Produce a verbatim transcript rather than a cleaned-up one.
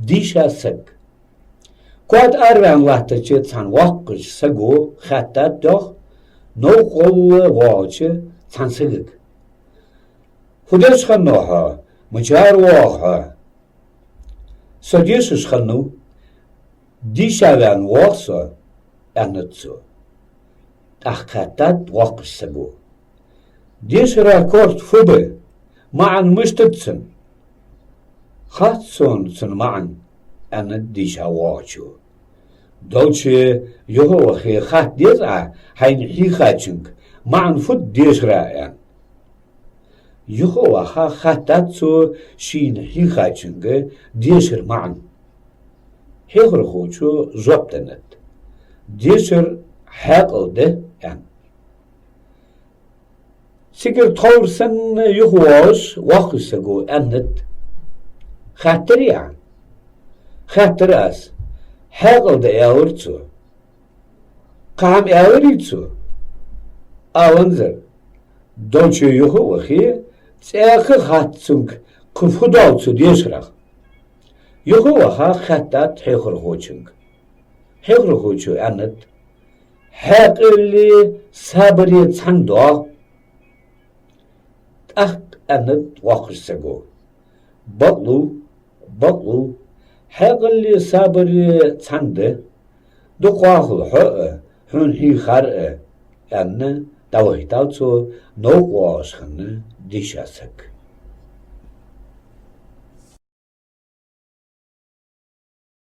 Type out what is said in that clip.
Дийша саг. Коа тӀа араваьнна латтача цхьан воккхача саго хаьттад йоах новкъа гӀолла воагӀача цхьан сагага: «Фу деш хиннав хьо? Мичара воагӀа хьо?» «Со дешаш хиннав, дийша ваьнна воагӀа со», — аьннад цо. ТӀаккха хаьттад воккхача саго: «Дешара корта фу ба? МаӀан мишта да цун?» «Хац сона цун маӀан», — аьннад дийша воагӀачо. «Долчча юха а вахе хатта деза Ӏа хьайна хьийхачунга, маӀан фуд дешара», — аьнна. Юха а ваха хаьттад цо шийна хьийхачунга дешара маӀан. Хьехархочо жоп деннад: «Дешар хьаькъал да», — аьнна. Цигара тховра санна юхавоагӀаш воккхача саго аьннад: «Хаьттарий Ӏа?» «Хаьттар аз. Хьаькъал да», — аьлар цо. «Кхы хӀама аьларий цо?» «Аланзар». «Долчча юха а вахе, цӀаьхха хатта цунга, кхы фу доал цу дешарах». Юха а ваха хаьттад хьехархочунга. Хьехархочо аьннад: «Хьаькъали сабари цхьана доагӀа». ТӀаккха аьннад воккхача саго: «Бакълув, бакълув, хьаькъали сабари цхьана да. Дукха вахалва хьо а, хьона хьийхар а», — аьнна, дӀавахийтав цо новкъа воагӀаш хинна дийша саг.